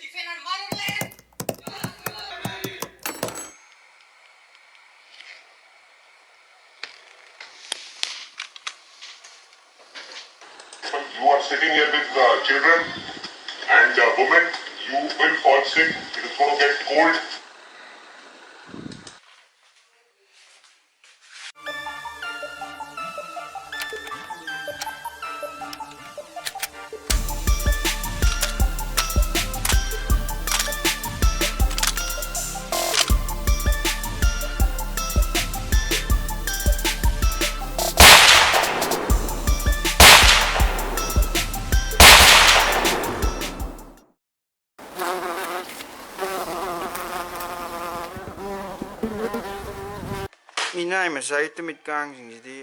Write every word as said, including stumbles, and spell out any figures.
You are sitting here with uh, children and uh, women. You will fall sick. It is going to get cold. ꯃꯤꯅꯥꯏ ꯃꯆꯥꯒꯤ ꯇꯨꯃꯤꯠ ꯀꯥꯡꯁꯤꯡꯁꯤꯗꯤ꯫